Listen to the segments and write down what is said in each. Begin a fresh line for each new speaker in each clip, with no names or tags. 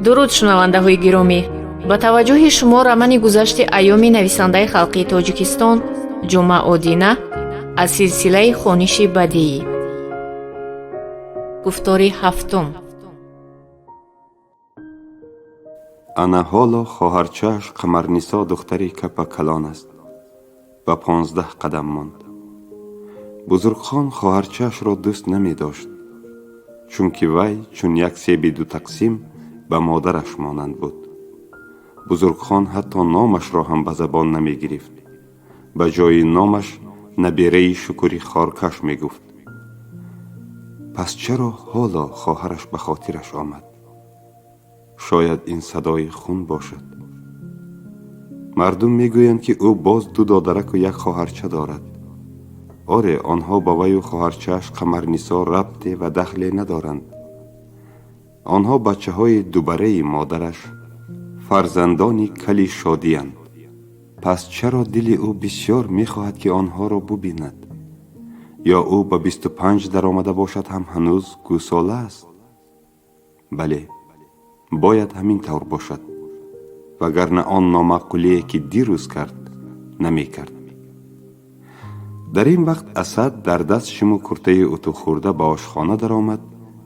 Дуруд, шунавандаҳои гиромӣ! Ба таваҷҷӯҳи шумо романи «Гузашти айёми» нависандаи халқии Тоҷикистон Ҷумъа Одина аз силсилаи хониши бадиӣ. Гуфтори ҳафтум.
Ана ҳоло хоҳарчааш Қамарнисо духтари капа калон аст. Ба 15 қадам монд. Бузургхон хоҳарчаашро дӯст намедошт, чунки вай чун як себи дутақсим ба модараш монанд буд. Бузургхон ҳатто номашро ҳам ба забон намегирифт. Ба ҷои номаш набераи Шукури хоркаш мегуфт. Пас чаро ҳоло хоҳараш ба хотираш омад? Шояд ин садои хун бошад. Мардум мегӯянд, ки ӯ боз ду додараку як хоҳарча дорад. Оре, онҳо ба ваю хоҳарчааш Қамарнисо рабте ва дахле надоранд. Онҳо бачаҳои дубараи модараш, фарзандони кали шодиянд. Пас чаро дили ӯ бисёр мехоҳад, ки онҳоро бубинад? Ё ӯ ба 25 даромада бошад ҳам ҳанӯз гӯсола аст? Бале, бояд ҳамин тавр бошад, вагарна он номаъқулие, ки дирӯз кард, намекард. Дар ин вақт Асад дар даст шиму куртаи утӯхӯрда ба ошхона даромад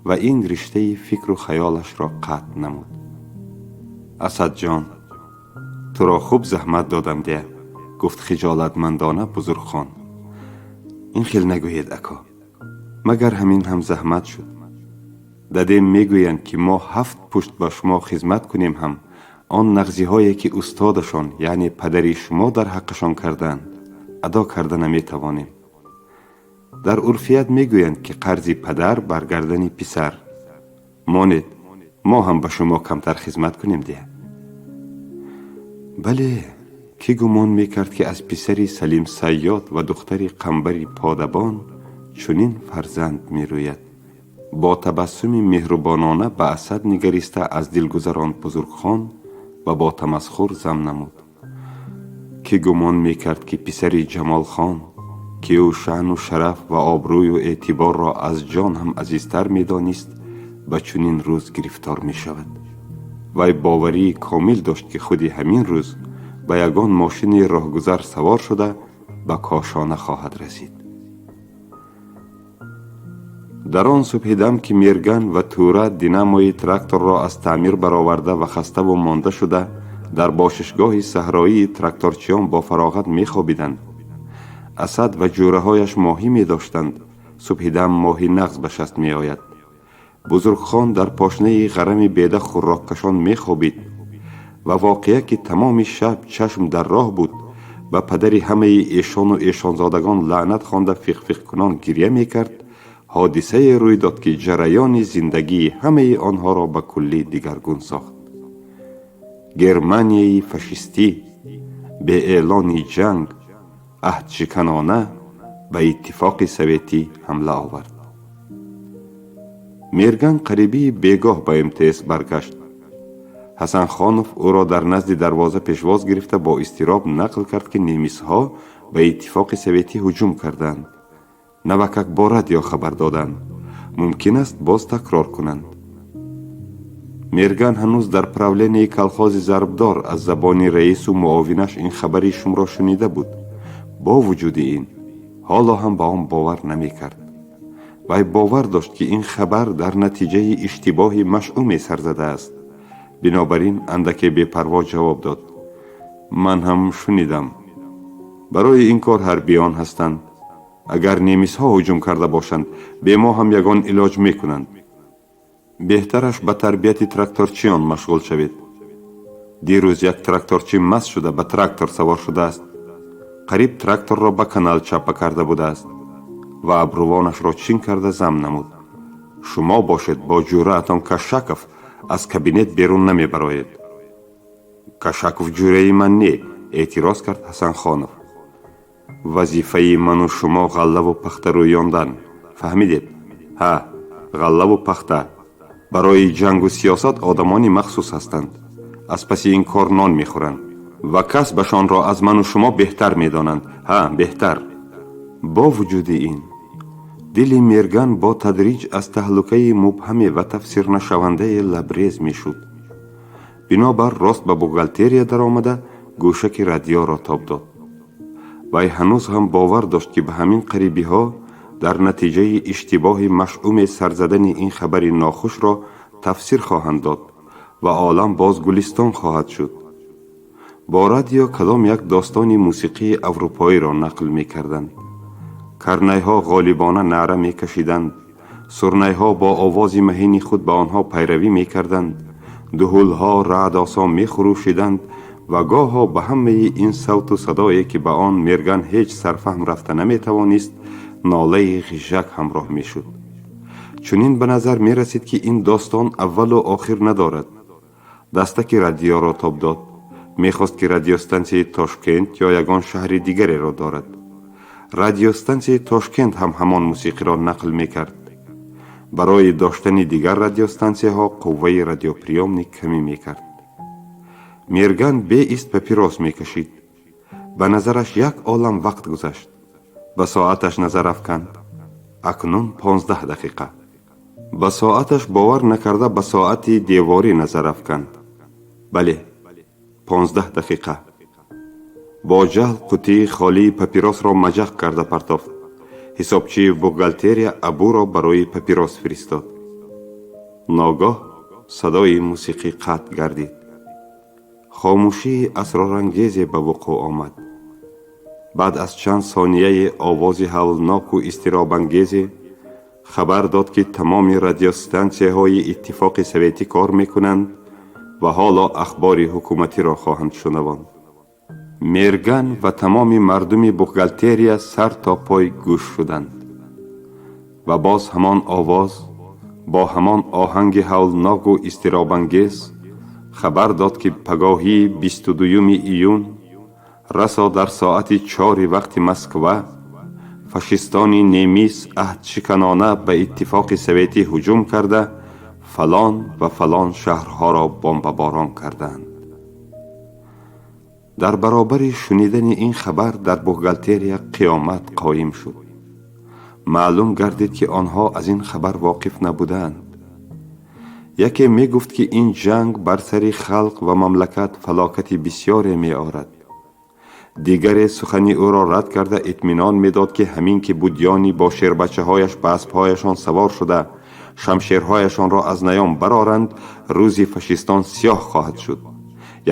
ва ин риштаи фикру хаёлашро қатъ намуд. «Асадҷон, туро хуб заҳмат додам дия», гуфт хиҷолатмандона Бузургхон. «Ин хел нагӯед, ако, магар ҳамин ҳам заҳмат шуд? Дадем мегӯянд, ки мо ҳафт пушт ба шумо хизмат кунем ҳам, он нағзиҳое, ки устодашон, яъне падари шумо, дар ҳаққашон кардаанд, адо карда наметавонем. Дар урфият мегӯянд, ки қарзи падар бар гардани писар. Монед, мо ҳам ба шумо камтар хизмат кунем дия». Бале, кӣ гумон мекард, ки аз писари Салим Сайёд ва духтари Қамбари Подабон чунин фарзанд мерӯяд? Бо табассуми меҳрубонона ба Асад нигариста аз дил гузаронд Бузургхон ва бо тамасхур зам намуд: кӣ гумон мекард, ки писари Ҷамолхон, ки ӯ шаъну шараф ва обрӯю эътиборро аз ҷон ҳам азизтар медонист, ба чунин рӯз гирифтор мешавад? Вай боварии комил дошт, ки худи ҳамин рӯз ба ягон мошини роҳгузар савор шуда, ба кошона хоҳад расид. Дар он субҳидам, ки Мерган ва Тура динамои тракторро аз таъмир бароварда ва хаставу монда шуда дар бошишгоҳи саҳроии тракторчиён бо фароғат мехобиданд, Асад ва ҷӯраҳояш моҳӣ медоштанд. Субҳидам моҳи нағз ба шаст меояд. Бузургхон дар пошнаи ғарами беда хурроккашон мехобид ва воқеа, ки тамоми шаб чашм дар роҳ буд, ба падари ҳамаи эшону эшонзодагон лаънат хонда, фиқфиқкунон гирья мекард, ҳодисае рӯй дод, ки ҷараёни зиндагии ҳамаи онҳоро ба куллӣ дигаргун сохт. Германияи фашистӣ беэълони ҷанг, аҳдшиканона ба Иттифоқи Советӣ ҳамла овард. Мерган қарибии бегоҳ ба МТС баргашт. Ҳасанхонов ӯро дар назди дарвоза пешвоз гирифта, бо изтироб нақл кард, ки немисҳо ба Иттифоқи Советӣ ҳуҷум карданд. Навакак бо радио хабар доданд, мумкин аст, боз такрор кунанд. Мерган ҳанӯз дар правленияи колхози Зарбдор аз забони раису муовинаш ин хабари шумро шунида буд. Бо вуҷуди ин, ҳоло ҳам ба он бовар намекард. Вай бовар дошт, ки ин хабар дар натиҷаи иштибоҳи машъуме сар задааст. Бинобар ин андаке бепарво ҷавоб дод: «Ман ҳам шунидам. Барои ин кор ҳарбиён ҳастанд. Агар немисҳо ҳуҷум карда бошанд, бе мо ҳам ягон илоҷ мекунанд. Беҳтараш ба тарбияти тракторчиён машғул шавед. Дирӯз як тракторчӣ маст шуда ба трактор савор шудааст, қариб тракторро ба канал чаппа карда будааст», ва абрувонашро чин карда зам намуд: «Шумо бошед, бо ҷӯраатон Кашаков аз кабинет берун намебароед». «Кашаков ҷӯраи ман не», эътироз кард Ҳасанхонов. «Вазифаи ману шумо ғаллаву пахта рӯёндан, фаҳмидед? Ҳа, ғаллаву пахта. Барои ҷангу сиёсат одамони махсус ҳастанд, аз паси ин кор нон мехӯранд ва касбашонро аз ману шумо беҳтар медонанд. Ҳа, беҳтар». Бо вуҷуди ин, дили Мерган бо тадриҷ аз таҳлукаи мубҳаме ва тафсирнашавандае лабрез мешуд. Бинобар рост ба бухгалтерия даромада, гӯшаки радиоро тоб дод. Вай ҳанӯз ҳам бовар дошт, ки ба ҳамин қарибиҳо дар натиҷаи иштибоҳи машъуме сарзадани ин хабари нохушро тафсир хоҳанд дод ва олам боз гулистон хоҳад шуд. Бо радио кадом як достони мусиқии аврупоиро нақл мекарданд. Карнайҳо ғолибона наъра мекашиданд, сурнайҳо бо овози маҳини худ ба онҳо пайравӣ мекарданд, дуҳулҳо раъдосо мехурӯшиданд ва гоҳо ба ҳамаи ин савту садое, ки ба он Мерган ҳеҷ сарфаҳм рафта наметавонист, нолаи ғижжак ҳамроҳ мешуд. Чунин ба назар мерасид, ки ин достон аввалу охир надорад. Дастаки радиоро тоб дод. Мехост, ки радиостансияи Тошкент ё ягон шаҳри дигареро дорад. Радиостансияи Тошкент ҳам ҳамон мусиқиро нақл мекард. Барои доштани дигар радиостансияҳо қувваи радиоприёмник камӣ мекард. Мерган беист папирос мекашид. Ба назараш як олам вақт гузашт. Ба соаташ назар афканд: акнун 15 дақиқа. Ба соаташ бовар накарда, ба соати деворӣ назар афканд: бале, 15 дақиқа. Бо ҷаҳл қуттии холии папиросро маҷақ карда партофт. Ҳисобчии бухгалтерия Абуро барои папирос фиристод. Ногоҳ садои мусиқӣ қатъ гардид. Хомӯшии асрорангезе ба вуқӯъ омад. Баъд аз чанд сонияе овози ҳавлноку изтиробангезе хабар дод, ки тамоми радиостансияҳои Иттифоқи Советӣ кор мекунанд ва ҳоло ахбори ҳукуматиро хоҳанд шунавонд. Мерган ва тамоми мардуми бухгалтерия сар то пой гӯш шуданд. Ва боз ҳамон овоз бо ҳамон оҳанги ҳавлноку изтиробангез хабар дод, ки пагоҳии 22-юми июн расо дар соати 4-и вақти Москва фашистони немис аҳдшиканона ба Иттифоқи Советӣ ҳуҷум карда, фалон ва фалон шаҳрҳоро бомбаборон карданд. Дар баробари шунидани ин хабар дар бухгалтерия қиёмат қоим шуд. Маълум гардид, ки онҳо аз ин хабар воқиф набуданд. Яке мегуфт, ки ин ҷанг бар сари халқ ва мамлакат фалокати бисёре меорад. Дигаре сухани ӯро рад карда, итминон медод, ки ҳамин ки Будённый бо шербачаҳояш ба аспҳояшон савор шуда, шамшерҳояшонро аз наём бароранд, рӯзи фашистон сиёҳ хоҳад шуд.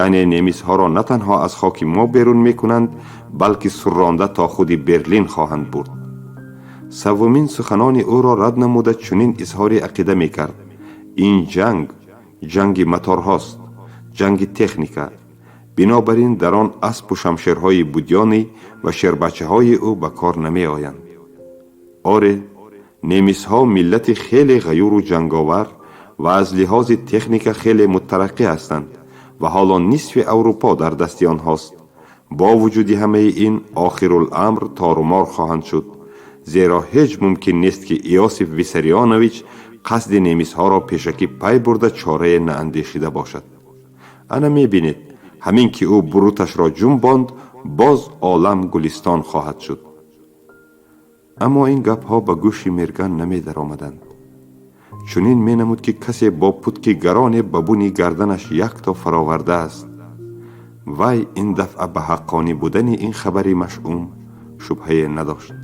Яъне немисҳоро на танҳо аз хоки мо берун мекунанд, балки сурронда то худи Берлин хоҳанд бурд. Саввумин суханони ӯро рад намуда, чунин изҳори ақида мекард: ин ҷанг ҷанги моторҳост, ҷанги техника, бинобар ин дар он аспу шамшерҳои Будённый ва шербачаҳои ӯ ба кор намеоянд. Оре, немисҳо миллати хеле ғаюру ҷанговар ва аз лиҳози техника хеле мутараққӣ ҳастанд ва ҳоло нисфи Аврупо дар дасти онҳост. Бо вуҷуди ҳамаи ин, охируламр торумор хоҳанд шуд, зеро ҳеҷ мумкин нест, ки Иосиф Виссарионович қасди немисҳоро пешакӣ пай бурда, чорае наандешида бошад. Ана мебинед, ҳамин ки ӯ буруташро ҷунбонд, боз олам гулистон хоҳад шуд. Аммо ин гапҳо ба гӯши Мерган намедаромаданд. Чунин менамуд, ки касе бо путки гароне ба буни гарданаш якто фаровардааст. Вай ин дафъа ба ҳаққонӣ будани ин хабари машъум шубҳае надошт.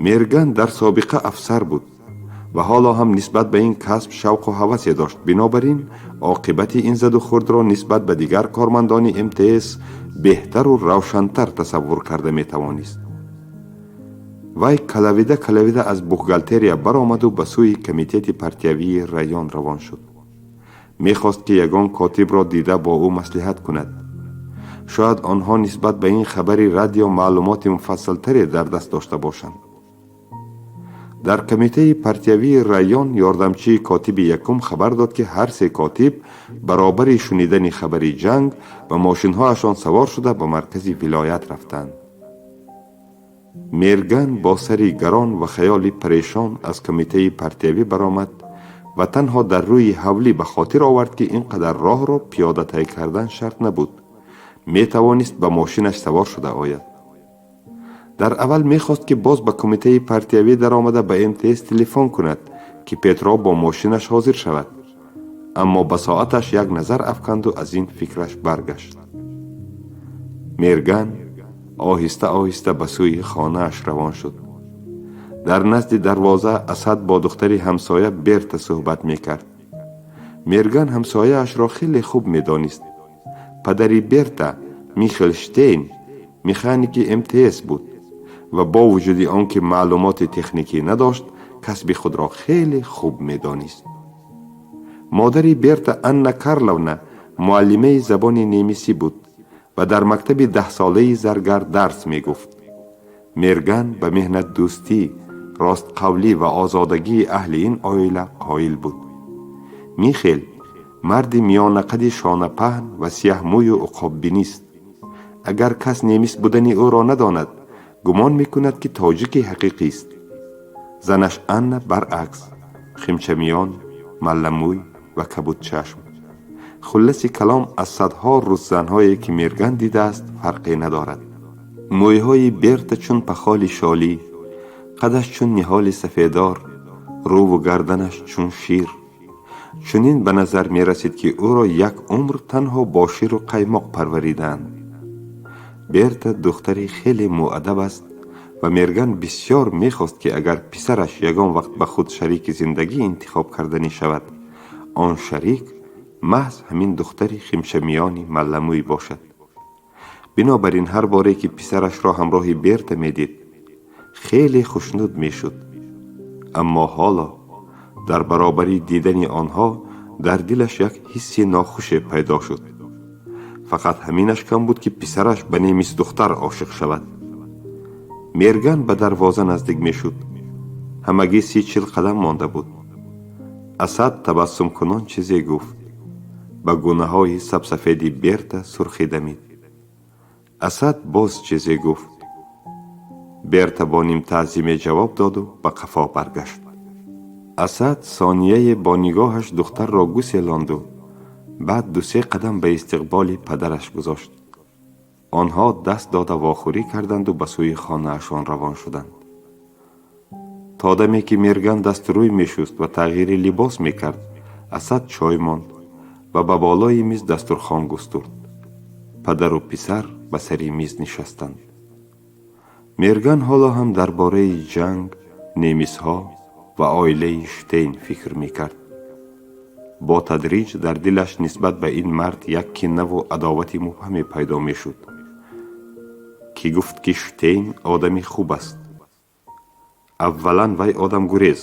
Мерган дар собиқа афсар буд ва ҳоло ҳам нисбат ба ин касб шавқу ҳавасе дошт. Бинобар ин оқибати ин задухӯрдро нисбат ба дигар кормандони МТС беҳтару равшантар тасаввур карда метавонист. Вай калавида калавида аз бухгалтерия баромаду ба сӯи комитети партиявии район равон шуд. Мехост, ки ягон котибро дида, бо ӯ маслиҳат кунад. Шояд онҳо нисбат ба ин хабари радио маълумоти муфассалтаре дар даст дошта бошанд. Дар комитаи партиявии район ёрдамчии котиби якум хабар дод, ки ҳар се котиб баробари шунидани хабари ҷанг ба мошинҳояшон савор шуда, ба маркази вилоят рафтанд. Мерган бо сари гарон ва хаёли парешон аз комитаи партиявӣ баромад ва танҳо дар рӯи ҳавлӣ ба хотир овард, ки ин қадар роҳро пиёда тай кардан шарт набуд, метавонист ба мошинаш савор шуда ояд. Дар аввал мехост, ки боз ба кумитаи партиявӣ даромада, ба МТС телефон кунад, ки Петро бо мошинаш ҳозир шавад. Аммо ба соаташ як назар афканду аз ин фикраш баргашт. Мерган оҳиста оҳиста ба сӯи хонааш равон шуд. Дар назди дарвоза Асад бо духтари ҳамсоя Берта суҳбат мекард. Мерган ҳамсояашро хеле хуб медонист. Падари Берта, Михел Штейн, механики МТС буд ва бо вуҷуди он ки маълумоти техникӣ надошт, касби худро хеле хуб медонист. Модари Берта, Анна Карловна, муаллимаи забони немисӣ буд ва дар мактаби 10-солаи Заргар дарс мегуфт. Мерган ба меҳнатдӯстӣ, ростқавлӣ ва озодагии аҳли ин оила қоил буд. Михел марди миёнақади шонапаҳн ва сияҳмӯю уқоббинист. Агар кас немис будани ӯро надонад, гумон мекунад, ки тоҷики ҳақиқист. Занаш Анна баръакс, химчамиён, малламӯй ва кабудчашм. Хулласи калом, аз садҳо русзанҳое, ки Мерган дидааст, фарқе надорад. Мӯйҳои Берта чун пахоли шолӣ, қадаш чун ниҳоли сафедор, рӯву гарданаш чун шир. Чунин ба назар мерасид, ки ӯро як умр танҳо бо ширу қаймоқ парваридаанд. Берта духтари хеле муаддаб аст ва Мерган бисёр мехост, ки агар писараш ягон вақт ба худ шарики зиндагӣ интихоб карданӣ шавад, он шарик маҳз ҳамин духтари химчамиёни малламӯй бошад. Бинобар ин, ҳар боре ки писарашро ҳамроҳи Берта медид, хеле хушнуд мешуд. Аммо ҳоло дар баробари дидани онҳо дар дилаш як ҳисси нохуше пайдо шуд. Фақат ҳаминаш кам буд, ки писараш ба немисдухтар ошиқ шавад. Мерган ба дарвоза наздик мешуд. Ҳамагӣ 30-40 қадам монда буд. Асад табассумкунон чизе гуфт. Ба гунаҳои сабсафеди Берта сурхӣ дамид. Асад боз чизе гуфт. Берта бо нимтаъзиме ҷавоб доду ба қафо баргашт. Асад сонияе бо нигоҳаш духтарро гуселонду баъд ду-се қадам ба истиқболи падараш гузошт. Онҳо даст дода вохӯрӣ карданду ба сӯи хонаашон равон шуданд. То даме ки Мерган дасту рӯй мешуст ва тағйири либос мекард, Асад чой монд ва ба болои миз дастурхон густурд. Падару писар ба сари миз нишастанд. Мерган ҳоло ҳам дар бораи ҷанг, немисҳо ва оилаи Штейн фикр мекард. Бо тадриҷ дар дилаш нисбат ба ин мард як кинаву адовати мубҳаме пайдо мешуд. Кӣ гуфт, ки Штейн одами хуб аст? Аввалан, вай одамгурез,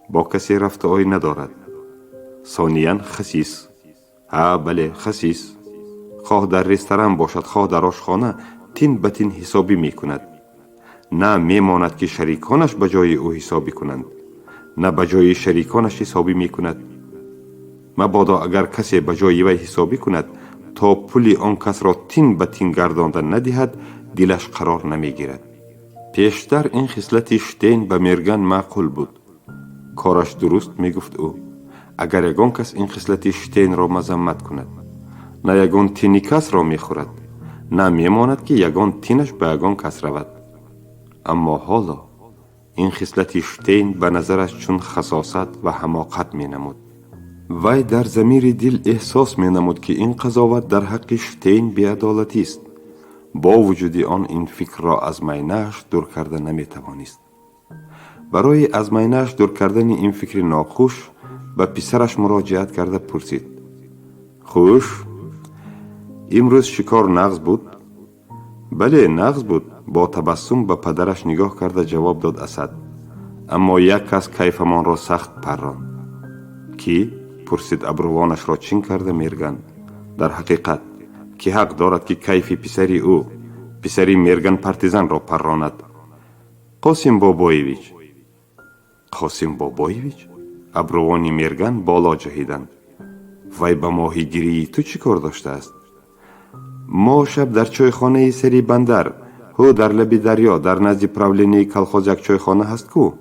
бо касе рафтуой надорад. Сониян, хасис. Ҳа, бале, хасис. Хоҳ дар ресторан бошад, хоҳ дар ошхона, тин ба тин ҳисобӣ мекунад. На мемонад, ки шариконаш ба ҷои ӯ ҳисобӣ кунанд, на ба ҷои шариконаш ҳисобӣ мекунад. Мабодо агар касе ба ҷои вай ҳисобӣ кунад, то пули он касро тин ба тин гардонда надиҳад, дилаш қарор намегирад. Пештар ин хислати Штейн ба Мерган маъқул буд. Кораш дуруст, мегуфт ӯ, агар ягон кас ин хислати Штейнро мазаммат кунад. На ягон тини касро мехӯрад, на мемонад, ки ягон тинаш ба ягон кас равад. Аммо ҳоло ин хислати Штейн ба назараш чун хасосат ва ҳамоқат менамуд. Вай дар замири дил эҳсос менамуд, ки ин қазоват дар ҳаққи Штейн беадолатист. Бо вуҷуди он, ин фикрро аз майнааш дур карда наметавонист. Барои аз майнааш дур кардани ин фикри нохуш ба писараш муроҷиат карда пурсид: «Хуш, имрӯз шикор нағз буд?» «Бале, нағз буд», бо табассум ба падараш нигоҳ карда ҷавоб дод Асад. «Аммо як кас кайфамонро сахт парронд». «Кӣ?» пурсид абрувонашро чин карда Мерган. Дар ҳақиқат, кӣ ҳақ дорад, ки кайфи писари ӯ, писари Мерган партизанро парронад? «Қосим Бобоевич». «Қосим Бобоевич?» Абрувони Мерган боло ҷаҳиданд. «Вай ба моҳигирии ту чӣ кор доштааст?» «Мо шаб дар чойхонаи сари бандар, ҳу, дар лаби дарё, дар назди правленияи колхоз як чойхона ҳаст ку,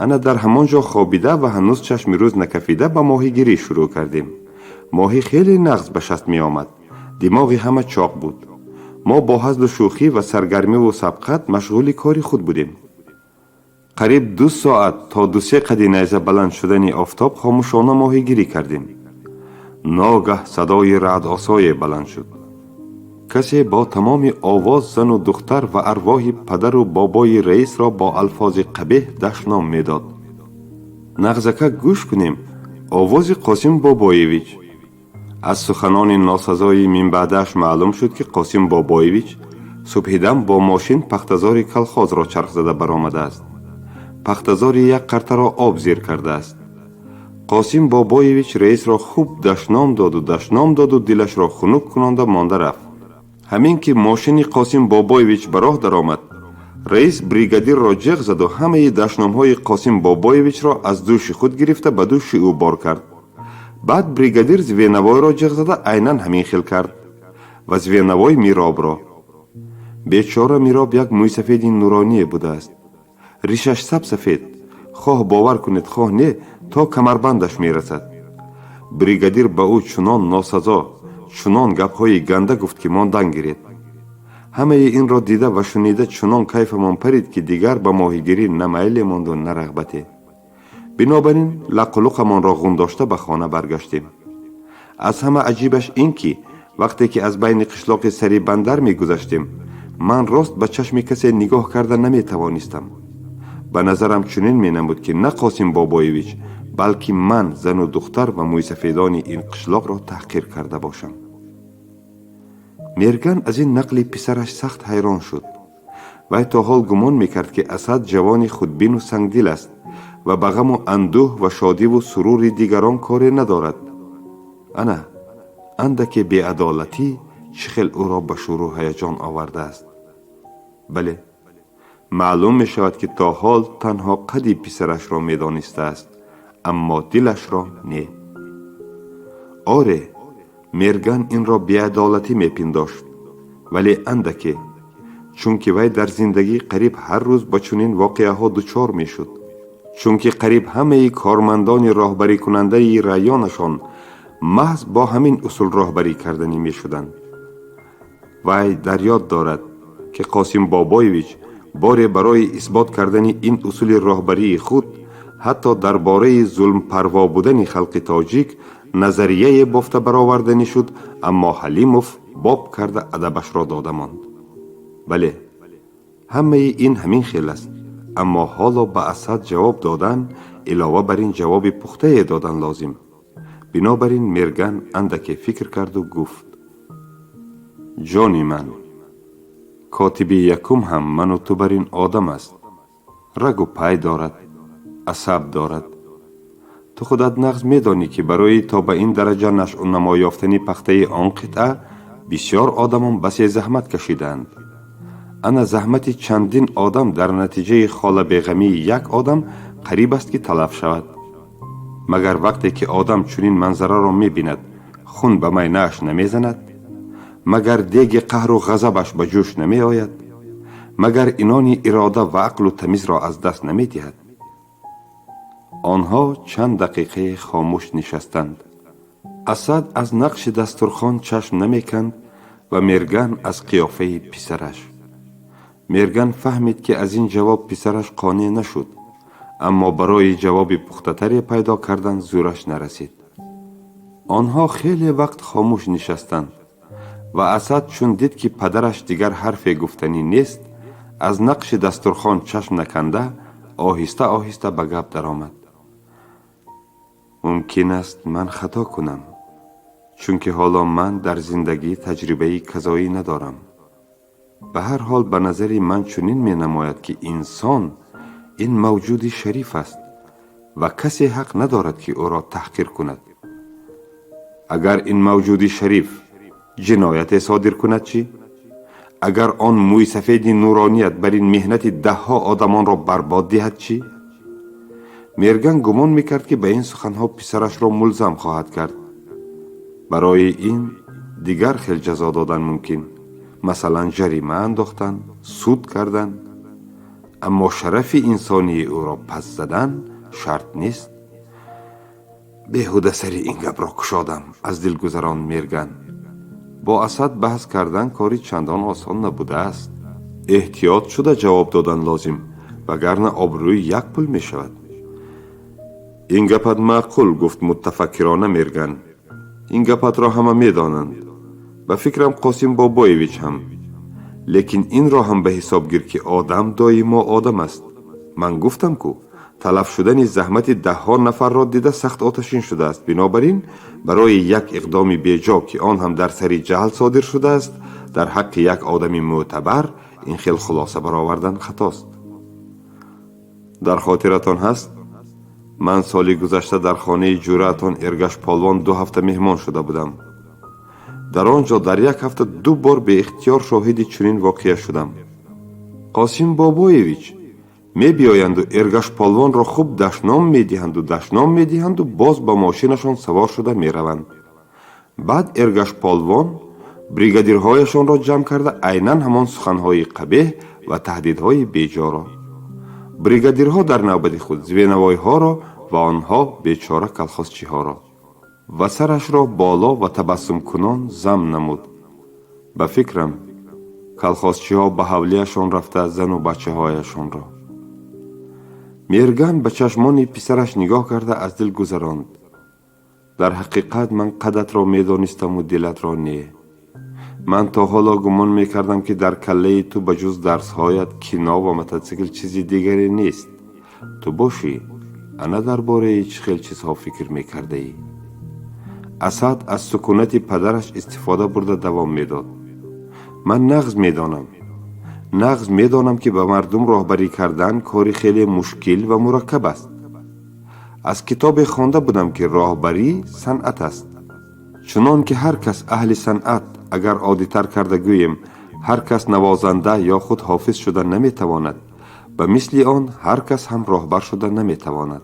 ана дар ҳамон ҷо хобида ва ҳанӯз чашми рӯз накафида ба моҳигирӣ шурӯъ кардем. Моҳӣ хеле нағз ба шаст меомад, димоғи ҳама чоқ буд. Мо бо ҳазлу шӯхӣ ва саргармиву сабқат машғули кори худ будем. Қариб 2 соат то ду-се қади найза баланд шудани офтоб хомӯшона моҳигирӣ кардем». Ногаҳ садои раъдосое баланд шуд. Касе бо тамоми овоз зану духтар ва арвоҳи падару бобои раисро бо алфози қабеҳ дашном медод. Нағзакак гӯш кунем, овози Қосим Бобоевич. Аз суханони носазои минбаъдааш маълум шуд, ки Қосим Бобоевич субҳидам бо мошин пахтазори колхозро чарх зада баромадааст. Пахтазори як қартаро об зир кардааст. Қосим Бобоевич раисро хуб дашном доду, дашном доду, дилашро хунук кунонда монда рафт. Ҳамин ки мошини Қосим Бобоевич ба роҳ даромад, раис бригадирро ҷеғ заду ҳамаи дашномҳои Қосим Бобоевичро аз дӯши худ гирифта, ба дӯши ӯ бор кард. Баъд бригадир звеновойро ҷеғ зада, айнан ҳамин хел кард ва звеновой Миробро. Бечора Мироб як мӯйсафеди нуроние будааст. Ришаш сабсафед, хоҳ бовар кунед, хоҳ не, то камарбандаш мерасад. Бригадир ба ӯ чунон носазо, чунон гапҳои ганда гуфт, ки мондан гиред. Ҳамаи инро дида ва шунида, чунон кайфамон парид, ки дигар ба моҳигирӣ на майле монду, на рағбате. Бинобар ин лаққулуқамонро ғундошта ба хона баргаштем. Аз ҳама аҷибаш ин ки, вақте ки аз байни қишлоқи сари бандар мегузаштем, ман рост ба чашми касе нигоҳ карда наметавонистам. Ба назарам чунин менамуд, ки на Қосим Бобоевич, балки ман зану духтар ва мӯйсафедони ин қишлоқро таҳқир карда бошам. Мерган аз ин нақли писараш сахт ҳайрон шуд. Вай то ҳол гумон мекард, ки Асад ҷавони худбину сангдил аст ва ба ғаму андӯҳ ва шодиву сурури дигарон коре надорад. Ана андаке беадолатӣ чӣ хел ӯро ба шӯру ҳаяҷон овардааст. Бале, маълум мешавад, ки то ҳол танҳо қади писарашро медонистааст, аммо дилашро не. Оре, Мерган инро беадолатӣ мепиндошт, вале андаке, чунки вай дар зиндагӣ қариб ҳар рӯз ба чунин воқеаҳо дучор мешуд, чунки қариб ҳамаи кормандони роҳбарикунандаи районашон маҳз бо ҳамин усул роҳбарӣ карданӣ мешуданд. Вай дар ёд дорад, ки Қосим Бобоевич боре барои исбот кардани ин усули роҳбарии худ ҳатто дар бораи зулмпарво будани халқи тоҷик назарияе бофта бароварданӣ шуд, аммо Ҳалимов боб карда адабашро дода монд. Бале, ҳамаи ин ҳамин хел аст, аммо ҳоло ба Асад ҷавоб додан, илова бар ин ҷавоби пухтае додан лозим. Бинобар ин Мерган андаке фикр карду гуфт: «Ҷони ман, котиби якум ҳам ману ту бар ин одам аст, рагу пай дорад, асаб дорад. Ту худат нағз медонӣ, ки барои то ба ин дараҷа нашъунамо ёфтани пахтаи он қитъа бисёр одамон басе заҳмат кашидаанд. Ана заҳмати чандин одам дар натиҷаи холабеғамии як одам қариб аст, ки талаф шавад. Магар вақте ки одам чунин манзараро мебинад, хун ба майнааш намезанад? Магар деги қаҳру ғазабаш ба ҷӯш намеояд? Магар инони ирода ва ақлу тамизро аз даст намедиҳад?» Онҳо чанд дақиқае хомӯш нишастанд. Асад аз нақши дастурхон чашм намеканд ва Мерган аз қиёфаи писараш. Мерган фаҳмид, ки аз ин ҷавоб писараш қонеъ нашуд, аммо барои ҷавоби пухтатаре пайдо кардан зӯраш нарасид. Онҳо хеле вақт хомӯш нишастанд ва Асад чун дид, ки падараш дигар ҳарфе гуфтанӣ нест, аз нақши дастурхон чашм наканда, оҳиста оҳиста ба гап даромад: «Мумкин аст, ман хато кунам, чунки ҳоло ман дар зиндагӣ таҷрибаи казоӣ надорам. Ба ҳар ҳол, ба назари ман чунин менамояд, ки инсон ин мавҷуди шариф аст ва касе ҳақ надорад, ки ӯро таҳқир кунад. Агар ин мавҷуди шариф ҷинояте содир кунад, чӣ? Агар он мӯйсафеди нуроният бар ин меҳнати даҳҳо одамонро барбод диҳад, чӣ?» Мерган гумон мекард, ки ба ин суханҳо писарашро мулзам хоҳад кард. Барои ин дигар хел ҷазо додан мумкин, масалан, ҷарима андохтан, суд кардан, аммо шарафи инсонии ӯро пас задан шарт нест. «Беҳуда сари ин гапро кушодам», аз дил гузаронд Мерган. Бо Асад баҳс кардан кори чандон осон набудааст. Эҳтиёт шуда ҷавоб додан лозим, вагарна обрӯи як пул мешавад. «Ин гапат маъқул», гуфт мутафаккирона Мерган. Ин гапатро ҳама медонанд, ба фикрам, Қосим Бобоевич ҳам. Лекин инро ҳам ба ҳисоб гир, ки одам доимо одам аст. Ман гуфтам, ку талаф шудани заҳмати даҳҳо нафарро дида сахт оташин шудааст. Бинобар ин барои як иқдоми беҷо, ки он ҳам дар сари ҷаҳл содир шудааст, дар ҳаққи як одами мӯътабар ин хел хулоса баровардан хатост. Дар хотиратон ҳаст, ман соли гузашта дар хонаи ҷӯраатон Эргаш Полвон 2 ҳафта меҳмон шуда будам. Дар он ҷо дар як ҳафта ду бор беихтиёр шоҳиди чунин воқеа шудам. Қосим Бобоевич мебиёянду Эргаш Полвонро хуб дашном медиҳанду, дашном медиҳанду, боз ба мошинашон савор шуда мераванд. Баъд Эргаш Полвон бригадирҳояшонро ҷамъ карда, айнан ҳамон суханҳои қабеҳ ва таҳдидҳои беҷоро. Бригадирҳо дар навбати худ звеновойҳоро ва онҳо бечора колхозчиҳоро. Ва сарашро боло ва табассумкунон зам намуд. Ба фикрам, колхозчиҳо ба ҳавлияшон рафта, зану бачаҳояшонро. Мерган ба чашмони писараш нигоҳ карда, аз дил гузаронд: «Дар ҳақиқат, ман қадатро медонистаму дилатро не. Ман то ҳоло гумон мекардам, ки дар каллаи ту ба ҷуз дарсҳоят, кино ва мототсикл чизи дигаре нест. Ту бошӣ, ана дар бораи чӣ хел чизҳо фикр мекардаӣ». Асад аз сукунати падараш истифода бурда давом медод: «Ман нағз медонам, нағз медонам, ки ба мардум роҳбарӣ кардан кори хеле мушкил ва мураккаб аст. Аз китобе хонда будам, ки роҳбарӣ санъат аст. Чунон ки ҳар кас аҳли санъат, агар оддитар карда гӯем, ҳар кас навозанда ё худ ҳофиз шуда наметавонад, ба мисли он ҳар кас ҳам роҳбар шуда наметавонад».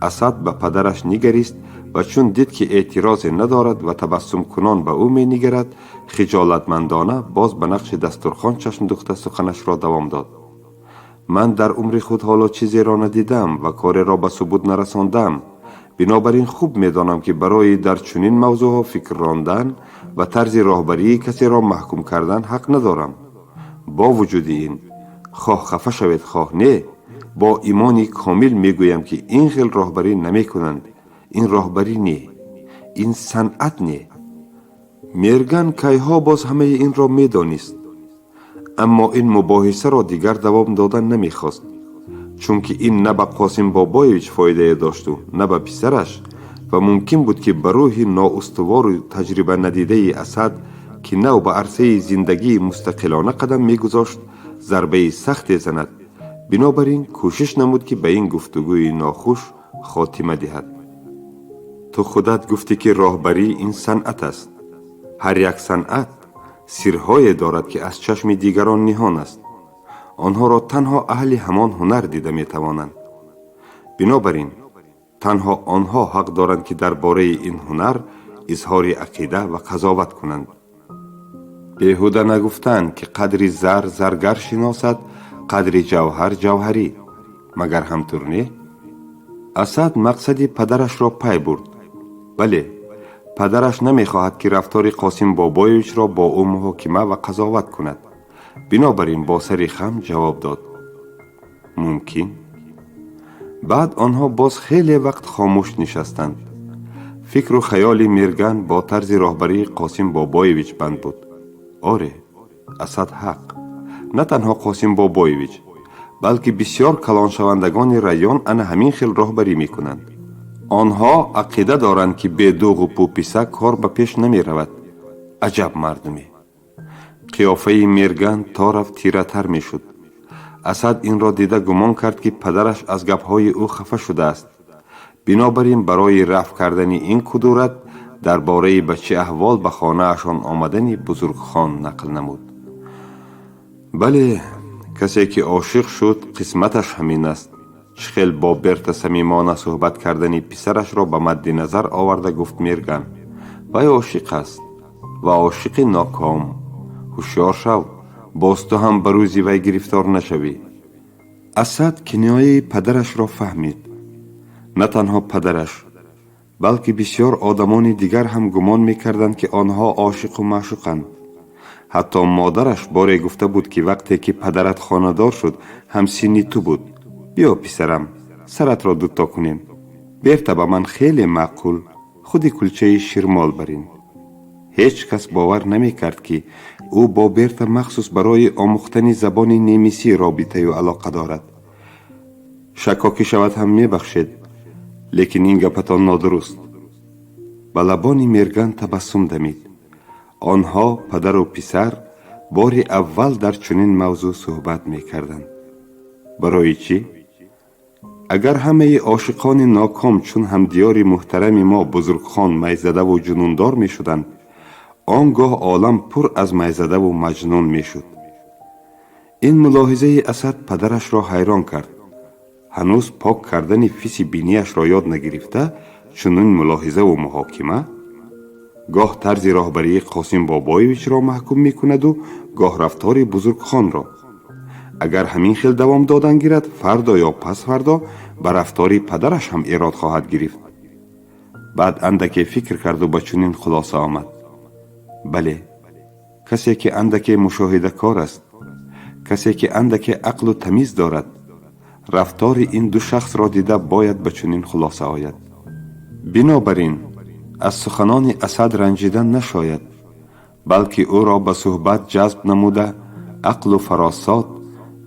Асад ба падараш нигарист ва чун дид, ки эътирозе надорад ва табассумкунон ба ӯ менигарад, хиҷолатмандона боз ба нақши дастурхон чашм духта, суханашро давом дод: «Ман дар умри худ ҳоло чизеро надидам ва кореро ба субут нарасондам. Бинобар ин хуб медонам, ки барои дар чунин мавзӯъҳо фикр рондан ва тарзи роҳбарии касеро маҳкум кардан ҳақ надорам. Бо вуҷуди ин, хоҳ хафа шавед, хоҳ не, бо имони комил мегӯям, ки ин хел роҳбарӣ намекунанд. Ин роҳбарӣ не, ин санъат не». Мерган кайҳо боз ҳамаи инро медонист, аммо ин мубоҳисаро дигар давом додан намехост, чунки ин на ба Қосим Бобоевич фоидае дошту на ба писараш ва мумкин буд, ки ба рӯҳи ноустувору таҷрибанадидаи Асад, ки нав ба арсаи зиндагии мустақилона қадам мегузошт, зарбаи сахте занад. Бинобар ин кӯшиш намуд, ки ба ин гуфтугӯи нохуш хотима диҳад. «Ту худат гуфтӣ, ки роҳбарӣ ин санъат аст. Ҳар як санъат сирҳое дорад, ки аз чашми дигарон ниҳон аст. Онҳоро танҳо аҳли ҳамон ҳунар дида метавонанд. Бинобар ин танҳо онҳо ҳақ доранд, ки дар бораи ин ҳунар изҳори ақида ва қазоват кунанд. Беҳуда нагуфтаанд, ки қадри зар заргар шиносад, қадри ҷавҳар ҷавҳарӣ. Магар ҳамтур не?» Асад мақсади падарашро пай бурд. Бале, падараш намехоҳад, ки рафтори Қосим Бобоевичро бо ӯ муҳокима ва қазоват кунад. Бинобар ин бо сари хам ҷавоб дод: «Мумкин». Баъд онҳо боз хеле вақт хомӯш нишастанд. Фикру хаёли Мерган бо тарзи роҳбарии Қосим Бобоевич банд буд. Оре, Асад ҳақ. На танҳо Қосим Бобоевич, балки бисёр калоншавандагони район ана ҳамин хел роҳбарӣ мекунанд. Онҳо ақида доранд, ки бе дуғу пӯписа кор ба пеш намеравад. Аҷаб мардуме! Қиёфаи Мерган то рафт тиратар мешуд. Асад инро дида гумон кард, ки падараш аз гапҳои ӯ хафа шудааст. Бинобар ин барои рафъ кардани ин кудурат дар бораи ба чӣ аҳвол ба хонаашон омадани бузургхон нақл намуд. «Бале, касе ки ошиқ шуд, қисматаш ҳамин аст», чӣ хел бо Берта самимона суҳбат кардани писарашро ба мадди назар оварда гуфт Мерган. «Вай ошиқ аст ва ошиқи ноком. Ҳушёр шав, боз ту ҳам ба рӯзи вай гирифтор нашавӣ». Асад кинояи падарашро фаҳмид. На танҳо падараш, балки бисёр одамони дигар ҳам гумон мекарданд, ки онҳо ошиқу маъшуқанд. Ҳатто модараш боре гуфта буд, ки вақте ки падарат хонадор шуд, ҳамсинни ту буд. «Биё, писарам, саратро дуто кунем. Берта ба ман хеле маъқул, Худи кулчаи ширмол барин. Ҳеҷ кас бовар намекард, ки ӯ бо Берта махсус барои омӯхтани забони немисӣ робитаю алоқа дорад. Шаккокӣ шавад ҳам мебахшед, лекин ин гапатон нодуруст. Ба лабони Мерган табассум дамид. Онҳо, падару писар, бори аввал дар чунин мавзӯъ суҳбат мекарданд. Барои чӣ? Агар ҳамаи ошиқони ноком чун ҳамдиёри муҳтарами мо Бузургхон майзадаву ҷунундор мешуданд, он гоҳ олам пур аз майзадаву маҷнун мешуд. Ин мулоҳизаи Асад падарашро ҳайрон кард. Ҳанӯз пок кардани фиси бинияшро ёд нагирифта, чунин мулоҳизаву муҳокима. Гоҳ тарзи роҳбарии Қосим Бобоевичро маҳкум мекунаду, гоҳ рафтори Бузургхонро. Агар ҳамин хел давом додан гирад, фардо ё пасфардо ба рафтори падараш ҳам эрод хоҳад гирифт. Баъд андаке фикр карду ба чунин хулоса омад: бале, касе ки андаке мушоҳидакор аст, касе ки андаке ақлу тамиз дорад, рафтори ин ду шахсро дида бояд ба чунин хулоса ояд. Бинобар ин аз суханони Асад ранҷидан нашояд, балки ӯро ба суҳбат ҷазб намуда, ақлу фаросот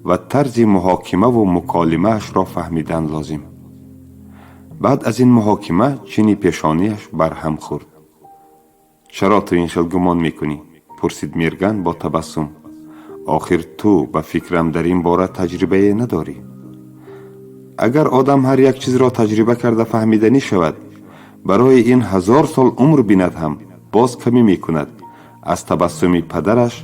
ва тарзи муҳокимаву муколимаашро фаҳмидан лозим. Баъд аз ин муҳокима чини пешониаш барҳам хӯрд. Чаро ту ин хел гумон мекунӣ? Пурсид Мерган бо табассум. Охир ту, ба фикрам, дар ин бора таҷрибае надорӣ. Агар одам ҳар як чизро таҷриба карда фаҳмиданӣ шавад, барои ин 1000 сол умр бинад ҳам боз камӣ мекунад. Аз табассуми падараш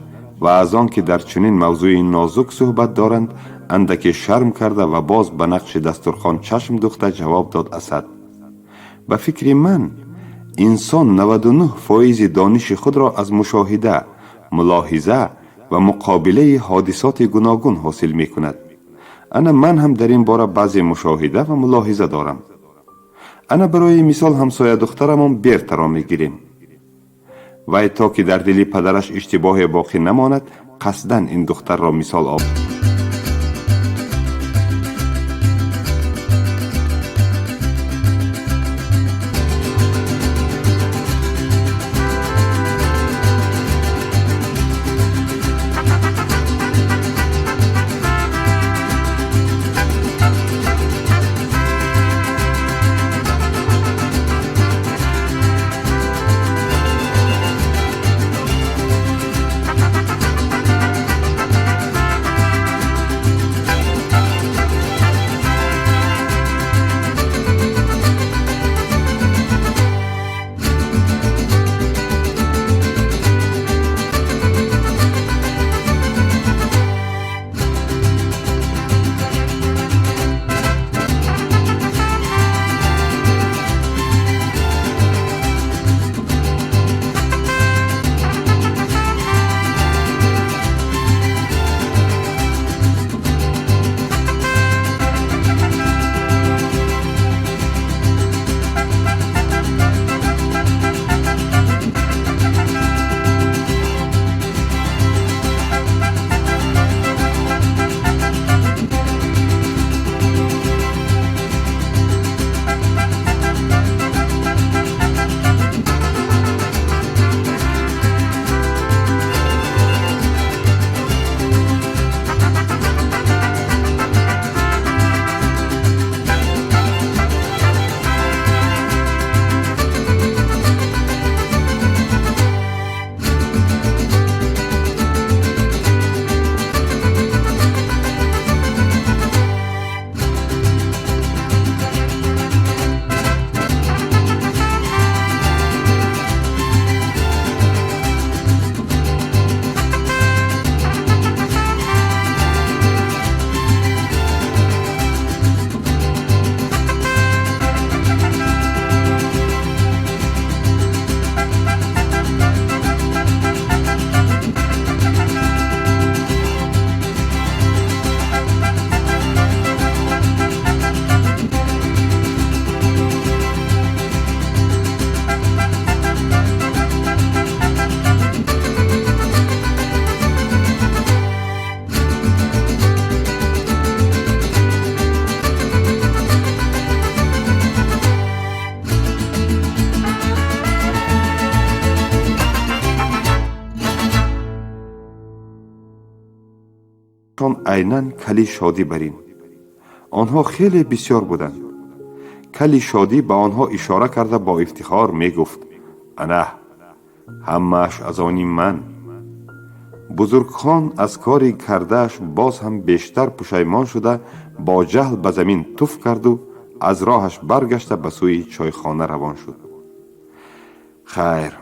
ва аз он ки дар чунин мавзӯи нозук суҳбат доранд, андаке шарм карда ва боз ба нақши дастурхон чашм духта ҷавоб дод Асад: ба фикри ман, инсон 99% дониши худро аз мушоҳида, мулоҳиза ва муқобилаи ҳодисоти гуногун ҳосил мекунад. Ана ман ҳам дар ин бора баъзе мушоҳида ва мулоҳиза дорам. Ана барои мисол ҳамсоя духтарамон Бертаро мегирем. Вай то ки дар дили падараш иштибоҳе боқӣ намонад, қасдан ин духтарро мисол овард. Айнан кали Шодӣ барин. Онҳо хеле бисёр буданд. Кали Шодӣ ба онҳо ишора карда бо ифтихор мегуфт: «Ана, ҳамааш аз они ман». Бузургхон аз кори кардааш боз ҳам бештар пушаймон шуда, бо ҷаҳл ба замин туф карду аз роҳаш баргашта ба сӯи чойхона равон шуд. Хайр,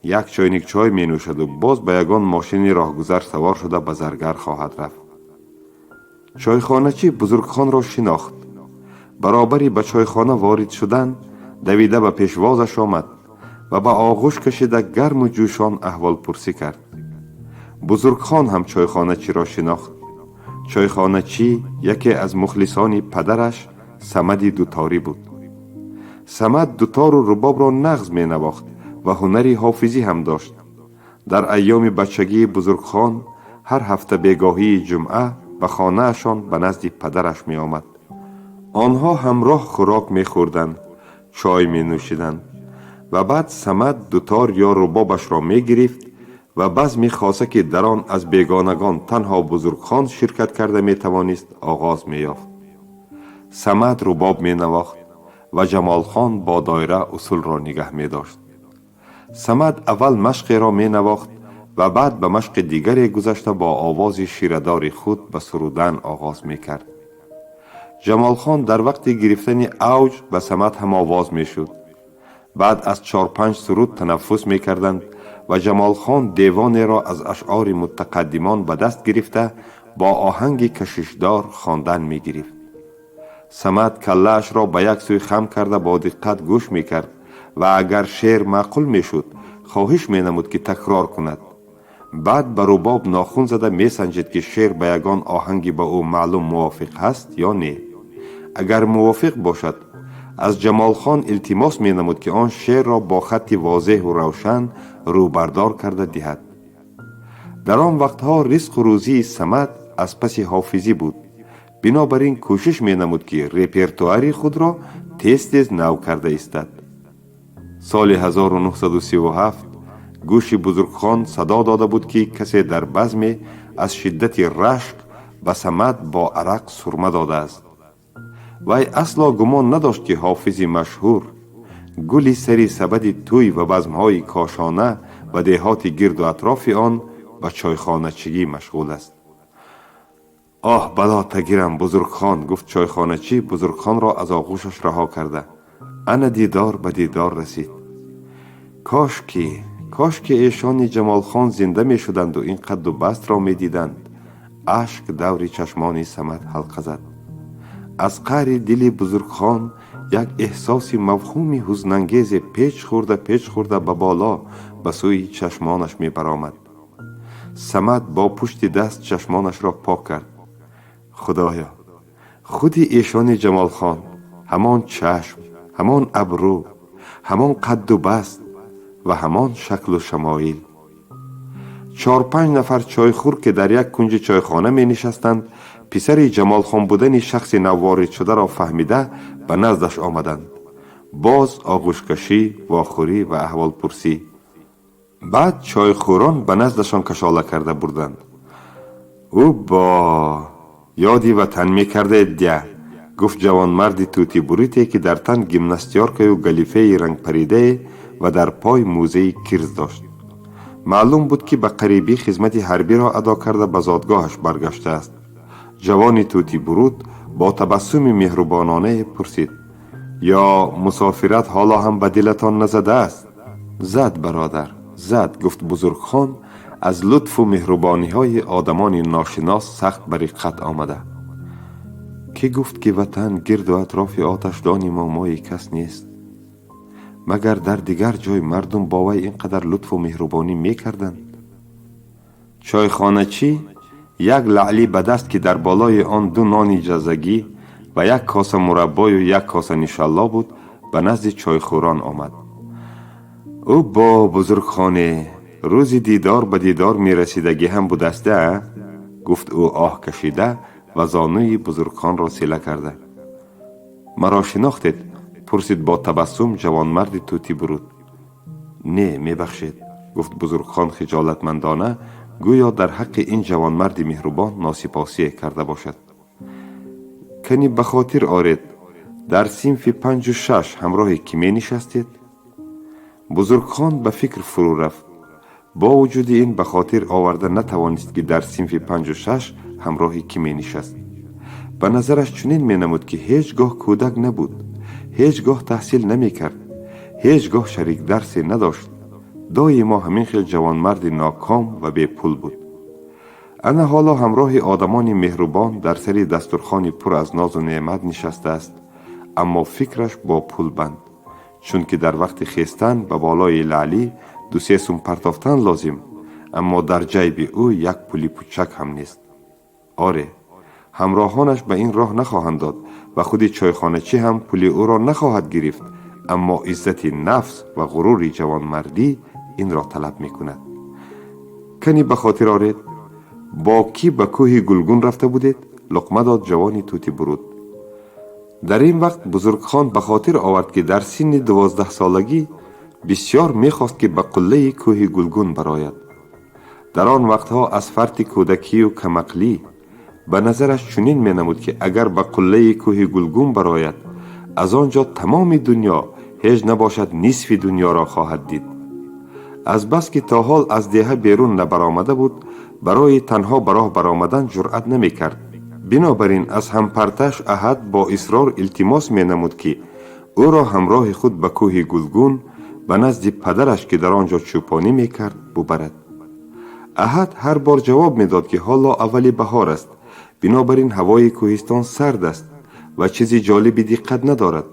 як чойник чой менӯшаду боз ба ягон мошини роҳгузар савор шуда ба Заргар хоҳад рафт. Чойхоначӣ Бузургхонро шинохт. Баробари ба чойхона ворид шудан, давида ба пешвозаш омад ва ба оғӯш кашида гарму ҷӯшон аҳволпурсӣ кард. Бузургхон ҳам чойхоначиро шинохт. Чойхоначӣ яке аз мухлисони падараш Самади дуторӣ буд. Самад дутору рубобро нағз менавохт ва ҳунари ҳофизӣ ҳам дошт. Дар айёми бачагии Бузургхон ҳар ҳафта бегоҳии ҷумъа ба хонаашон ба назди падараш меомад. Онҳо ҳамроҳ хӯрок мехӯрданд, чой менӯшиданд ва баъд Самад дутор ё рубобашро мегирифт ва базми хоса, ки дар он аз бегонагон танҳо Бузургхон ширкат карда метавонист, оғоз меёфт. Самад рубоб менавохт ва Ҷамолхон бо доира усулро нигаҳ медошт. Самад аввал машқеро менавохт ва баъд ба машқи дигаре гузашта бо овози ширадори худ ба сурудан оғоз мекард. Ҷамолхон дар вақти гирифтани авҷ ба Самад ҳамовоз мешуд. Баъд аз чор-панҷ суруд танаффус мекарданд ва Ҷамолхон девонеро аз ашъори мутақаддимон ба даст гирифта бо оҳанги кашишдор хондан мегирифт. Самад каллаашро ба як сӯй хам карда бо диққат гӯш мекард ва агар шеър маъқул мешуд, хоҳиш менамуд, ки такрор кунад. Баъд ба рубоб нохун зада месанҷид, ки шеър ба ягон оҳанги ба ӯ маълум мувофиқ ҳаст ё не. Агар мувофиқ бошад, аз Ҷамолхон илтимос менамуд, ки он шеърро бо хатти возеҳу равшан рӯбардор карда диҳад. Дар он вақтҳо ризқу рӯзии Самад аз паси ҳофизӣ буд. Бинобар ин кӯшиш менамуд, ки репертуари худро тез-тез нав карда истад. Соли 1937 гӯши Бузургхон садо дода буд, ки касе дар базме аз шиддати рашк ба Самад бо арақ сурма додааст. Вай асло гумон надошт, ки ҳофизи машҳур, гули сари сабади тӯй ва базмҳои Кошона ва деҳоти гирду атрофи он ба чойхоначигӣ машғул аст. «Оҳ, бало тагирам, Бузургхон», гуфт чойхоначӣ, Бузургхонро аз оғӯшаш раҳо карда. «Ана дидор ба дидор расид. Кошки, кошки эшони Ҷамолхон зинда мешуданду ин қадду бастро медиданд». Ашк даври чашмони Самад ҳалқа зад. Аз қаъри дили Бузургхон як эҳсоси мавҳуми ҳузнангезе печ хӯрда, печ хӯрда ба боло, ба сӯи чашмонаш мебаромад. Самад бо пушти даст чашмонашро пок кард. Худоё, худи эшони Ҷамолхон, ҳамон чашм, ҳамон абрӯ, ҳамон қадду баст ва ҳамон шаклу шамоил. Чор-панҷ нафар чойхӯр, ки дар як кунҷи чойхона менишастанд, писари Ҷамолхон будани шахси навворидшударо фаҳмида ба наздаш омаданд. Боз оғӯшкашӣ, вохӯрӣ ва аҳволпурсӣ. Баъд чойхӯрон ба наздашон кашола карда бурданд. «Ӯ бо ёди ватан мекардаед дя», гуфт ҷавонмарди тӯтибурите, ки дар тан гимнастёркаю галифеи рангпаридае ва дар пой мӯзаи кирз дошт. Маълум буд, ки ба қарибӣ хизмати ҳарбиро адо карда ба зодгоҳаш баргаштааст. Ҷавони тӯтибуруд бо табассуми меҳрубононае пурсид: «Ё мусофират ҳоло ҳам ба дилатон назадааст?» «Зад, бародар, зад», гуфт Бузургхон, аз лутфу меҳрубониҳои одамони ношинос сахт ба риққат омада. Кӣ гуфт, ки ватан гирду атрофи оташдони момои кас нест? Магар дар дигар ҷой мардум бо вай ин қадар лутфу меҳрубонӣ мекарданд? Чойхоначӣ як лаъли ба даст, ки дар болои он ду нони ҷазагӣ ва як коса мураббою як коса нишалло буд, ба назди чойхӯрон омад. «Ӯ бо Бузургхоне, рӯзи дидор ба дидор мерасидагӣ ҳам будаста», гуфт ӯ оҳ кашида ва зонуи Бузургхонро сила карда. «Маро шинохтед?» пурсид бо табассум ҷавонмарди тӯтибуруд. «Не, мебахшед», гуфт Бузургхон хиҷолатмандона. Гӯё дар ҳаққи ин ҷавонмарди меҳрубон носипосие карда бошад. Кани ба хотир оред, дар синфи панҷу шаш ҳамроҳи кӣ менишастед? Бузургхон ба фикр фурӯ рафт. Бо вуҷуди ин ба хотир оварда натавонист, ки дар синфи панҷу шаш ҳамроҳи кӣ менишаст. Ба назараш чунин менамуд, ки ҳеҷ гоҳ кӯдак набуд, ҳеҷ гоҳ таҳсил намекард, ҳеҷ гоҳ шарикдарсе надошт. Доимо ҳамин хел ҷавонмарди ноком ва бепул буд. Ана ҳоло ҳамроҳи одамони меҳрубон дар сари дастурхони пур аз нозу неъмат нишастааст, аммо фикраш бо пул банд, чунки дар вақти хестан ба болои лаълӣ ду-се сум партофтан лозим, аммо дар ҷайби ӯ як пули пучак ҳам нест. Оре, ҳамроҳонаш ба ин роҳ нахоҳанд дод ва худи чойхоначӣ ҳам пули ӯро нахоҳад гирифт, аммо иззати нафс ва ғурури ҷавонмардӣ инро талаб мекунад. Кани ба хотир оред, бо кӣ ба кӯҳи Гулгун рафта будед? Луқма дод ҷавони тути буруд. Дар ин вақт Бузургхон ба хотир овард, ки дар синни 12-солагӣ бисёр мехост, ки ба қуллаи кӯҳи Гулгун барояд. Дар он вақтҳо аз фарти кӯдакию камақлӣ ба назараш чунин менамуд, ки агар ба қуллаи кӯҳи Гулгун барояд, аз он ҷо тамоми дунё, ҳеҷ набошад, нисфи дунёро хоҳад дид. Азбаски то ҳол аз деҳа берун набаромада буд, барои танҳо ба роҳ баромадан ҷуръат намекард. Бинобар ин аз ҳампарташ Аҳад бо исрор илтимос менамуд, ки ӯро ҳамроҳи худ ба кӯҳи Гулгун, ба назди падараш, ки дар он ҷо чӯпонӣ мекард, бубарад. Аҳад ҳар бор ҷавоб медод, ки ҳоло аввали баҳор аст, бинобар ин ҳавои кӯҳистон сард аст ва чизи ҷолиби диққат надорад.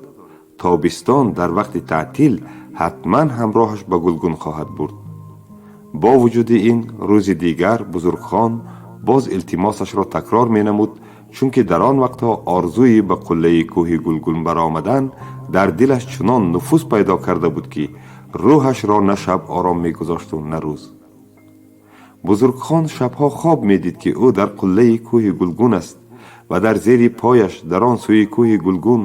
Тобистон дар вақти таътил ҳатман ҳамроҳаш ба Гулгун хоҳад бурд. Бо вуҷуди ин, рӯзи дигар Бузургхон боз илтимосашро такрор менамуд, чунки дар он вақтҳо орзуи ба қуллаи кӯҳи Гулгун баромадан дар дилаш чунон нуфуз пайдо карда буд, ки рӯҳашро на шаб ором мегузошту на рӯз. Бузургхон шабҳо хоб медид, ки ӯ дар қуллаи кӯҳи Гулгун аст ва дар зери пояш, дар он сӯи кӯҳи Гулгун,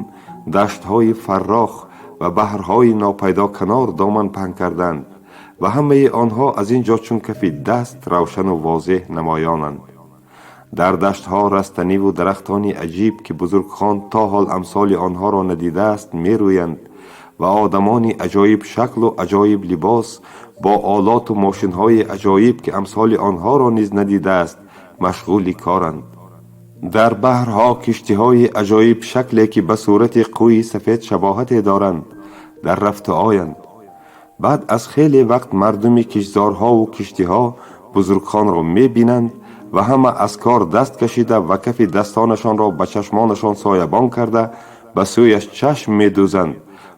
даштҳои фаррох ва баҳрҳои нопайдоканор доман паҳн карданд ва ҳамаи онҳо аз ин ҷо чун кафи даст равшану возеҳ намоёнанд. Дар даштҳо растаниву дарахтони аҷиб, ки Бузургхон то ҳол амсоли онҳоро надидааст, мерӯянд ва одамони аҷоиб шаклу аҷоиб либос бо олоту мошинҳои аҷоиб, ки амсоли онҳоро низ надидааст, машғули коранд. Дар баҳрҳо киштиҳои аҷоиб шакле, ки ба сурати қӯи сафед шабоҳате доранд, дар рафту оянд. Баъд аз хеле вақт мардуми киштзорҳову киштиҳо Бузургхонро мебинанд ва ҳама аз кор даст кашида ва кафи дастонашонро ба чашмонашон соябон карда, ба сӯяш чашм медӯзанд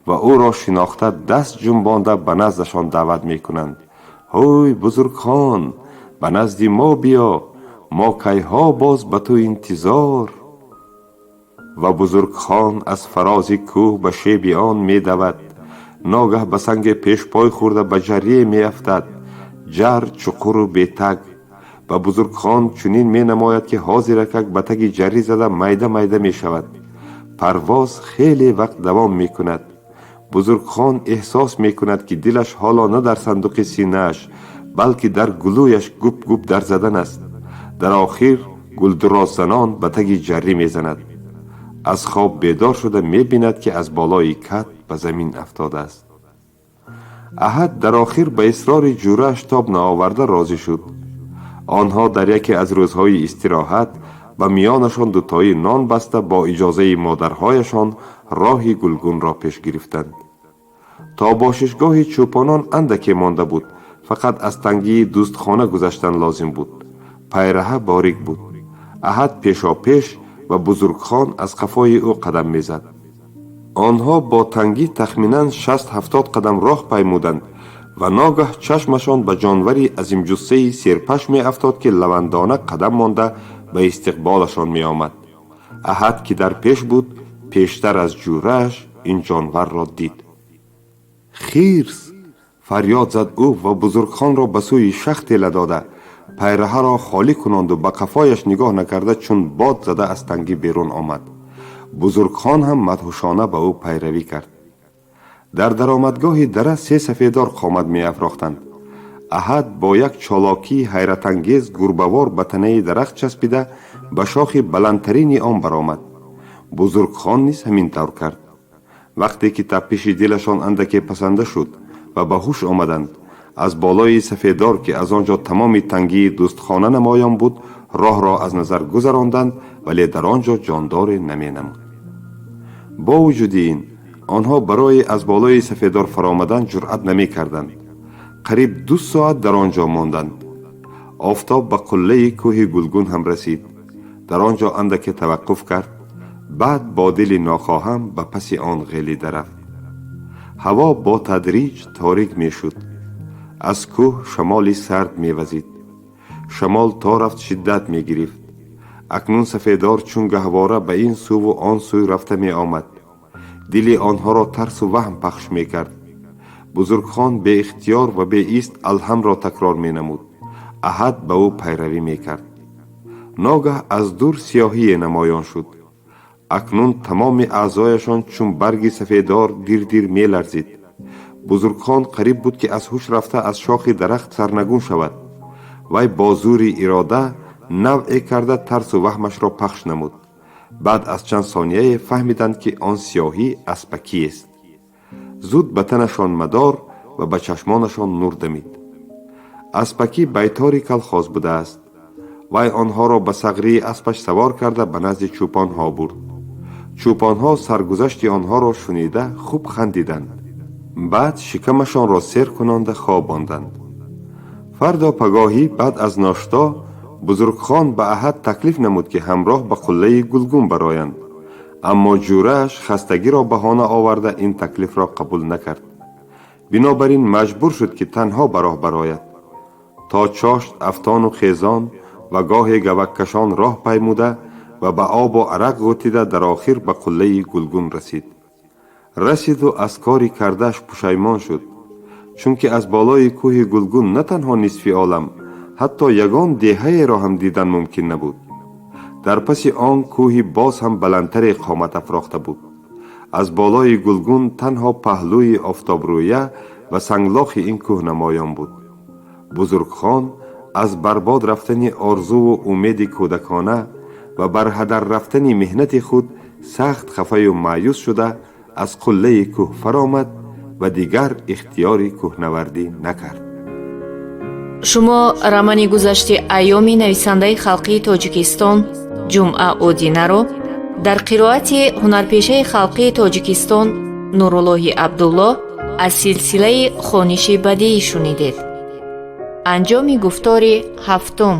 ва ӯро шинохта, даст ҷунбонда ба наздашон даъват мекунанд: «Ҳуй, Бузургхон, ба назди мо биё, мо кайҳо боз ба ту интизор!» Ва Бузургхон аз фарози кӯҳ ба шеби он медавад. Ногаҳ ба санге пешпой хӯрда, ба ҷаррие меафтад. Ҷар чуқуру бетаг. Ба Бузургхон чунин менамояд, ки ҳозиракак ба таги ҷаррӣ зада майда майда мешавад. Парвоз хеле вақт давом мекунад. Бузургхон эҳсос мекунад, ки дилаш ҳоло на дар сандуқи синааш, балки дар гулӯяш гуп гуп дар задан аст. Дар охир гулдуроззанон ба таги ҷаррӣ мезанад. Аз хоб бедор шуда мебинад, ки аз болои кат ба замин афтодааст. Аҳад дар охир ба исрори ҷӯрааш тоб наоварда розӣ шуд. Онҳо дар яке аз рӯзҳои истироҳат ба миёнашон дутоӣ нон баста, бо иҷозаи модарҳояшон роҳи Гулгунро пеш гирифтанд. То бошишгоҳи чӯпонон андаке монда буд, фақат аз тангии дӯстхона гузаштан лозим буд. Пайраҳа борик буд. Аҳад пешопеш ва Бузургхон аз қафои ӯ қадам мезад. Онҳо бо тангӣ тахминан 60-70 қадам роҳ паймуданд ва ногаҳ чашмашон ба ҷонвари азимҷуссаи серпаш меафтод, ки лавандона қадам монда ба истиқболашон меомад. Аҳад, ки дар пеш буд, пештар аз ҷӯрааш ин ҷонварро дид. «Хирс!» фарёд зад ӯ ва Бузургхонро ба сӯи шах тела дода, пайраҳаро холӣ кунонду ба қафояш нигоҳ накарда, чун бод зада аз тангӣ берун омад. Бузургхон ҳам мадҳушона ба ӯ пайравӣ кард. Дар даромадгоҳи дара се сафедор қомат меафрохтанд. Аҳад бо як чолокии ҳайратангез гурбавор ба танаи дарахт часпида, ба шохи баландтарини он баромад. Бузургхон низ ҳамин тавр кард. Вақте ки таппиши дилашон андаке пасанда шуд ва ба ҳуш омаданд, аз болои сафедор, ки аз он ҷо тамоми тангии Дӯстхона намоён буд, роҳро аз назар гузаронданд, вале дар он ҷо ҷондоре наменамуд. Бо вуҷуди ин, онҳо барои аз болои сафедор фаромадан ҷуръат намекарданд. Қариб 2 соат дар он ҷо монданд. Офтоб ба қуллаи кӯҳи Гулгун ҳам расид. Дар он ҷо андаке таваққуф кард, баъд бо дили нохоҳам ба паси он ғелида рафт. Ҳаво бо тадриҷ торик мешуд. Аз кӯҳ шамоли сард мевазид. Шамол то рафт шиддат мегирифт. Акнун сафедор чун гаҳвора ба ин суву он сӯй рафта меомад. Дили онҳоро тарсу ваҳм пахш мекард. Бузургхон беихтиёр ва беист алҳамро такрор менамуд. Аҳад ба ӯ пайравӣ мекард. Ногаҳ аз дур сиёҳие намоён шуд. Акнун тамоми аъзояшон чун барги сафедор дир-дир меларзид. Бузургхон қариб буд, ки аз ҳуш рафта, аз шохи дарахт сарнагун шавад. Вай бо зӯри ирода навъе карда тарсу ваҳмашро пахш намуд. Баъд аз чанд сонияе фаҳмиданд, ки он сиёҳӣ аспакиест. Зуд ба танашон мадор ва ба чашмонашон нур дамид. Аспакӣ байтори калхоз будааст. Вай онҳоро ба сағрии аспаш савор карда, ба назди чӯпонҳо бурд. Чӯпонҳо саргузашти онҳоро шунида, хуб хандиданд. Баъд шикамашонро сер кунонда хобонданд. Фардо пагоҳӣ, баъд аз ношто, Бузургхон ба Аҳад таклиф намуд, ки ҳамроҳ ба қуллаи Гулгун бароянд. Аммо ҷӯрааш хастагиро баҳона оварда, ин таклифро қабул накард. Бинобар ин маҷбур шуд, ки танҳо ба роҳ барояд. То чошт афтону хезон ва гоҳе гаваккашон роҳ паймуда ва ба обу арақ ғӯтида, дар охир ба қуллаи Гулгун расид. Расиду аз кори кардааш пушаймон шуд, чунки аз болои кӯҳи Гулгун на танҳо нисфи олам, ҳатто ягон деҳаеро ҳам дидан мумкин набуд. Дар паси он кӯҳи боз ҳам баландтаре қомат афрохта буд. Аз болои Гулгун танҳо паҳлӯи офтобрӯя ва санглохи ин кӯҳ намоён буд. Бузургхон аз барбод рафтани орзуву умеди кӯдакона ва барҳадар рафтани меҳнати худ сахт хафаю маъюс шуда, аз қуллаи кӯҳ фаромад ва дигар ихтиёри кӯҳнавардӣ накард.
Шумо романи гузашти айёми нависандаи халқии Тоҷикистон Ҷумъа Одинаро дар қироати ҳунарпешаи халқии Тоҷикистон Нуруллоҳи Абдулло аз силсилаи хониши бадиӣ шунидед. Анҷоми гуфтори ҳафтум.